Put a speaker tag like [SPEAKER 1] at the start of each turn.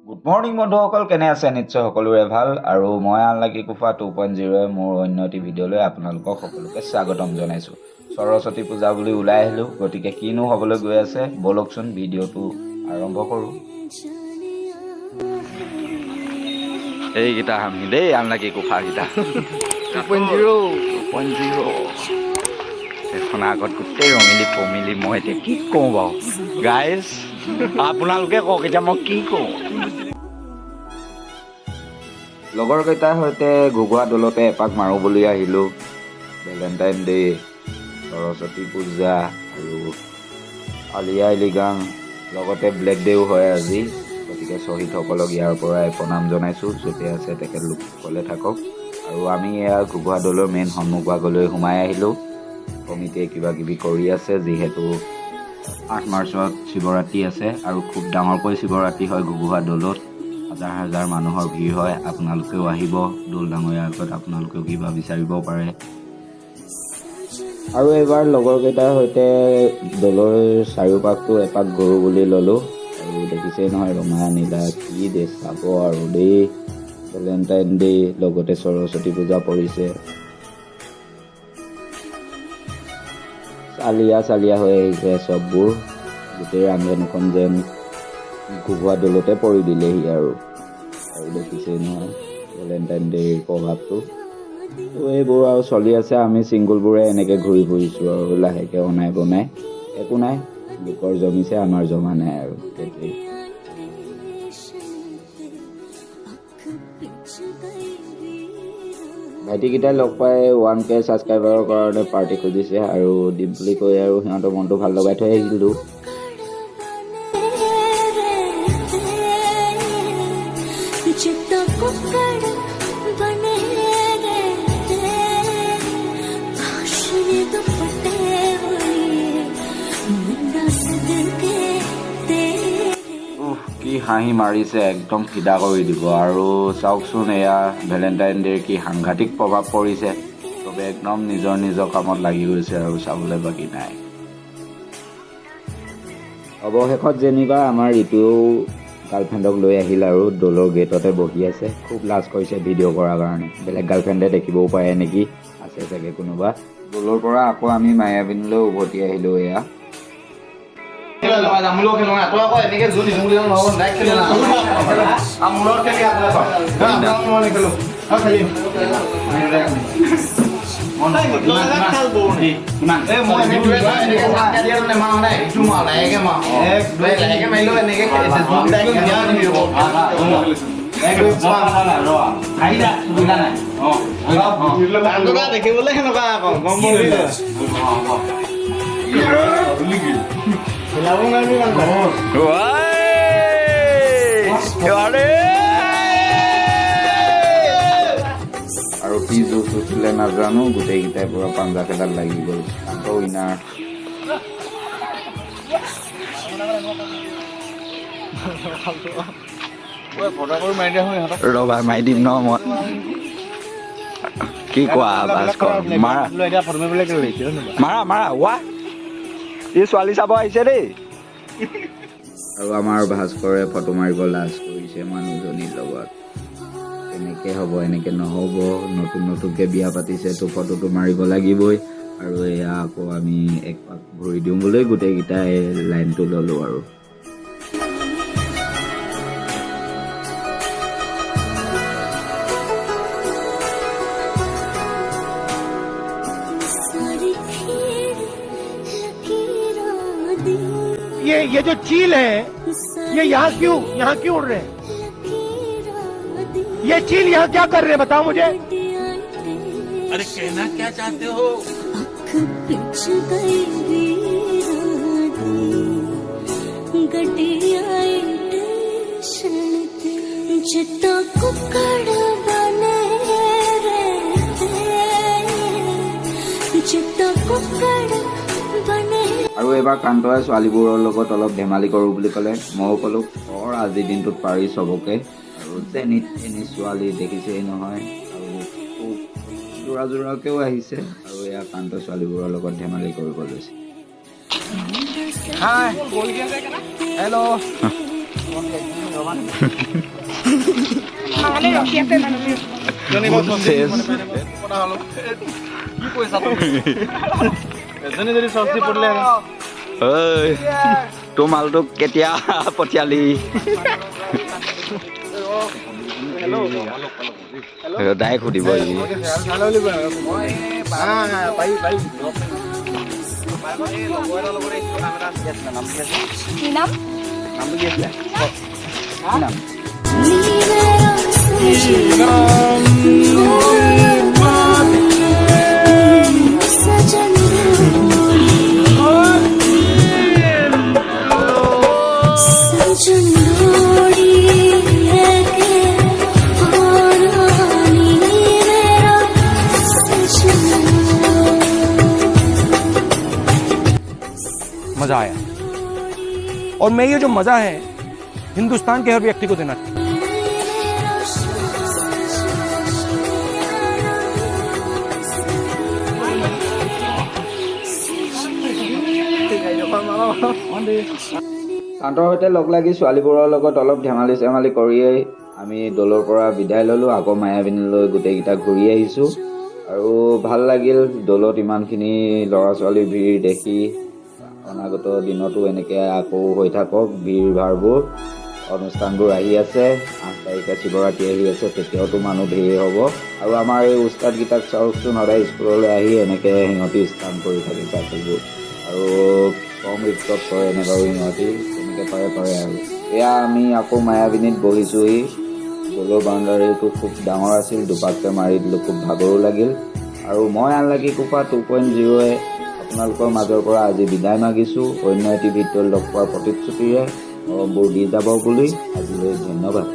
[SPEAKER 1] Good morning বন্ধুসকল, কেনে আছে? নিশ্চয় সকলোৰে ভাল। আৰু মই আনলাকি কোফা 2.0য়ে মোৰ অন্য এটি ভিডিঅ'লৈ আপোনালোকক সকলোকে স্বাগতম জনাইছোঁ। সৰস্বতী পূজা বুলি ওলাই আহিলোঁ, গতিকে কিনো হ'বলৈ গৈ আছে, ব'লকচোন ভিডিঅ'টো আৰম্ভ কৰোঁ। এইকেইটা আমি দেই, আনলাকি কোফাকেইটা।
[SPEAKER 2] 2.0।
[SPEAKER 1] 2.0। এখন আগত গোটেই ৰঙিলি পমিলি। মই এতিয়া কি কওঁ বাৰু গাইজ, আপোনালোকে কওক এতিয়া মই কি কওঁ? লগৰ কেইটাৰ সৈতে ঘুগুৱা দলতে এপাক মাৰোঁ বুলি আহিলোঁ। ভেলেণ্টাইন ডে', সৰস্বতী পূজা আৰু আলি আই লৃগাং, লগতে ব্লেক ডেও হয় আজি। গতিকে শ্বহীদসকলক ইয়াৰ পৰাই প্ৰণাম জনাইছোঁ। য'তে আছে তেখেতলোক কুশলে থাকক। আৰু আমি এয়া ঘুগুৱা দলৰ মেইন সন্মুখভাগলৈ সোমাই আহিলোঁ। কমিটিয়ে কিবা কিবি কৰি আছে, যিহেতু 8 মাৰ্চত শিৱৰাত্ৰি আছে আৰু খুব ডাঙৰকৈ শিৱৰাত্ৰি হয় ঘুগুহা দৌলত। হাজাৰ হাজাৰ মানুহৰ ভিৰ হয়। আপোনালোকেও আহিব, দৌল ডাঙৰীয়াৰ আগত আপোনালোকেও কিবা বিচাৰিব পাৰে। আৰু এইবাৰ লগৰ কেইটাৰ সৈতে দৌলৰ চাৰিওপাশটো এপাক ঘূৰোঁ বুলি ল'লোঁ। আৰু দেখিছেই নহয়, ৰঙা নীলা কি দে চাব আৰু দেই। ভেলেণ্টাইন ডে লগতে সৰস্বতী পূজা পৰিছে। চালিয়া চালিয়া হৈ আহিছে চববোৰ। গোটেই ৰামধেনুখন যেন ঘুগুৱা দৌলতে পৰি দিলেহি। আৰু আৰু দেখিছেই নহয় ভেলেণ্টাইন ডে'ৰ প্ৰভাৱটো। তো এইবোৰ আৰু চলি আছে। আমি ছিংগলবোৰে এনেকৈ ঘূৰি ফুৰিছোঁ আৰু লাহেকৈ অনাই বনাই। একো নাই, লোকৰ জমিছে, আমাৰ জমা নাই আৰু সেইটোৱেই। ভাইটিকেইটাই লগ পাই 1K ছাবস্ক্ৰাইবাৰৰ কাৰণে পাৰ্টি খুজিছে আৰু দিম বুলি কৈ আৰু সিহঁতৰ মনটো ভাল লগাই থৈ আহিলোঁ।
[SPEAKER 3] ਜਿੱਦਾਂ ਕੁੱਕੜ ਬਣੇ ਰਹਿੰਦੇ ਕਾਸ਼ ਨੇ ਦੁਪੱਟੇ ਵਾਲੀ ਮੁੰਡਾ ਸਦਕੇ ਤੇਰੇ।
[SPEAKER 1] উফ, কি হাঁহি মাৰিছে, একদম ফিদা কৰি দিব। আৰু চাওকচোন, এয়া ভেলেণ্টাইন ডে'ৰ কি সাংঘাতিক প্ৰভাৱ পৰিছে। চবে একদম নিজৰ নিজৰ কামত লাগি গৈছে আৰু চাবলৈ বাকী নাই। অৱশেষত যেনিবা আমাৰ ঋতুৱেও গাৰ্লফ্ৰেণ্ডক লৈ আহিল আৰু দৌলৰ গেটতে বহি আছে। খুব লাজ কৰিছে ভিডিঅ' কৰাৰ কাৰণে, বেলেগ গাৰ্লফ্ৰেণ্ডে দেখিবও পাৰে নেকি, আছে চাগে কোনোবা। দৌলৰ পৰা আকৌ আমি মায়াবিনীলৈ উভতি আহিলোঁ এয়া।
[SPEAKER 2] মোৰ লগত খেলো না, তই আকৌ এনেকে জোৰ নিদিওঁ বুলি নহ'ব। ডাইৰেক্ট খেলো না আৰু মোৰ লগত খেলি আপোনাৰ মই নেখেলো আৰু খেলিম। এই মই এনেকে ঝাটকা দিয়া নেমাৰো নাই, ইটো মাৰো, লাহেকে মাৰো। এক দুই লাহেকে মাৰিলেও এনেকে জোৰ ডাইৰেক্ট ধুনীয়া নিদিব। এক দুই পাঁচ। দেখিবলৈ সেনেকুৱা আকৌ গম পাবি। খেলাব নোৱাৰিবি ইমান।
[SPEAKER 1] আৰে, আৰু কি জুচ উঠিলে নাজানো, গোটেইকেইটাই পুৰা পাঞ্জা খেলাত লাগি গ'ল। কান্ত উইনাৰ। ৰবা, মাৰি দিম ন মই। কি কোৱা ভাস্কৰ? মাৰা মাৰা মাৰা, ৱা, ই ছোৱালী চাব আহিছে দেই। আৰু আমাৰ ভাস্কৰে ফটো মাৰিব লাজ কৰিছে মানুহজনীৰ লগত। কেনেকে হ'ব? এনেকে নহ'ব। নতুন নতুনকে বিয়া পাতিছে, তো ফটোটো মাৰিব লাগিবই। আৰু এয়া আকৌ আমি এক পাক ঘূৰি দিওঁ বুলি গোটেইকেইটাই লাইনটো ল'লোঁ। আৰু
[SPEAKER 3] ਸਾਰੀ ਖੇਡ ਲਕੀਰਾਂ ਦੀ।
[SPEAKER 4] ये जो चील है, ये यहाँ क्यों, यहाँ क्यों उड़ रहे हैं?
[SPEAKER 3] ਲਕੀਰਾਂ ਦੀ।
[SPEAKER 4] ये चील यहाँ क्या कर रहे हैं, बताओ मुझे।
[SPEAKER 3] अरे कहना क्या चाहते हो? ਅੱਖ ਪਿੱਛ ਗਈ ਵੀਰਾਂ ਦੀ, ਗੱਡੀ ਆਈ ਟੇਸ਼ਨ ਤੇ, ਜਿੱਦਾਂ ਕੁੱਕੜ ਬਣੇ ਰਹਿੰਦੇ, ਜਿੱਦਾਂ ਕੁੱਕੜ ਬਣੇ।
[SPEAKER 1] আৰু এইবাৰ কান্তই ছোৱালীবোৰৰ লগত অলপ ধেমালি কৰোঁ বুলি ক'লে। ময়ো ক'লোঁ, কৰ, আজিৰ দিনটোত পাৰি চবকে। আৰু যেনি তেনি ছোৱালী দেখিছেই নহয়, আৰু খুব যোৰা যোৰাকৈও আহিছে। আৰু এয়া কান্ত ছোৱালীবোৰৰ লগত ধেমালি কৰিব লৈছে।
[SPEAKER 2] Hi, hello.
[SPEAKER 5] ৰখি আছে মানুহ।
[SPEAKER 1] চেচ।
[SPEAKER 2] কি পইচা এজনী যদি সস্তি পৰিলে।
[SPEAKER 1] ঐ, তোৰ মালটোক কেতিয়া পঠিয়ালি? ডাইৰেক্ট সুধিব ই।
[SPEAKER 5] কি নাম?
[SPEAKER 1] নামটো কি আছিলে? কি নাম?
[SPEAKER 3] ਨੀ ਮੇਰਾ ਸਜਣ, ਸਜਣ ਲੋੜੀ ਲੈ ਕੇ ਆਉਣਾ ਨੀ ਮੇਰਾ ਸਜਣ।
[SPEAKER 4] मजा आया और मैं ये जो मजा है, हिंदुस्तान के हर व्यक्ति को देना।
[SPEAKER 1] শান্তৰ সৈতে লগ লাগি ছোৱালীবোৰৰ লগত অলপ ধেমালি চেমালি কৰিয়েই আমি দলৰ পৰা বিদায় ল'লোঁ। আকৌ মায়াবিনীলৈ গোটেইকেইটা ঘূৰি আহিছোঁ আৰু ভাল লাগিল দলত ইমানখিনি ল'ৰা ছোৱালীৰ ভিৰ দেখি। অনাগত দিনতো এনেকৈ আকৌ হৈ থাকক ভিৰ ভাৰবোৰ। অনুষ্ঠানবোৰ আহি আছে, 8 তাৰিখে শিৱৰাত্ৰি আহি আছে, তেতিয়াওতো মানুহ ধেৰ হ'ব। আৰু আমাৰ এই উস্তাদকেইটাক চাওকচোন, সদায় স্কুললৈ আহি এনেকৈ সিহঁতি ষ্টাণ্ট কৰি থাকে চাইকেলবোৰ। আৰু কম ৰিক্সত কৰেনে বাৰু সিহঁতি? কেনেকৈ পাৰে পাৰে। আৰু এয়া আমি আকৌ মায়াবিনীত বহিছোঁহি। দলৰ বাউণ্ডাৰীটো খুব ডাঙৰ আছিল, দুপাককৈ মাৰি দিলোঁ, খুব ভাগৰো লাগিল। আৰু মই আনলাকি কোপা 2.0ৱে আপোনালোকৰ মাজৰ পৰা আজি বিদায় মাগিছোঁ, অন্য এটি ভিডিঅ'ত লগ পোৱাৰ প্ৰতিশ্ৰুতিৰে। মৰমবোৰ দি যাব বুলি আজিলৈ ধন্যবাদ।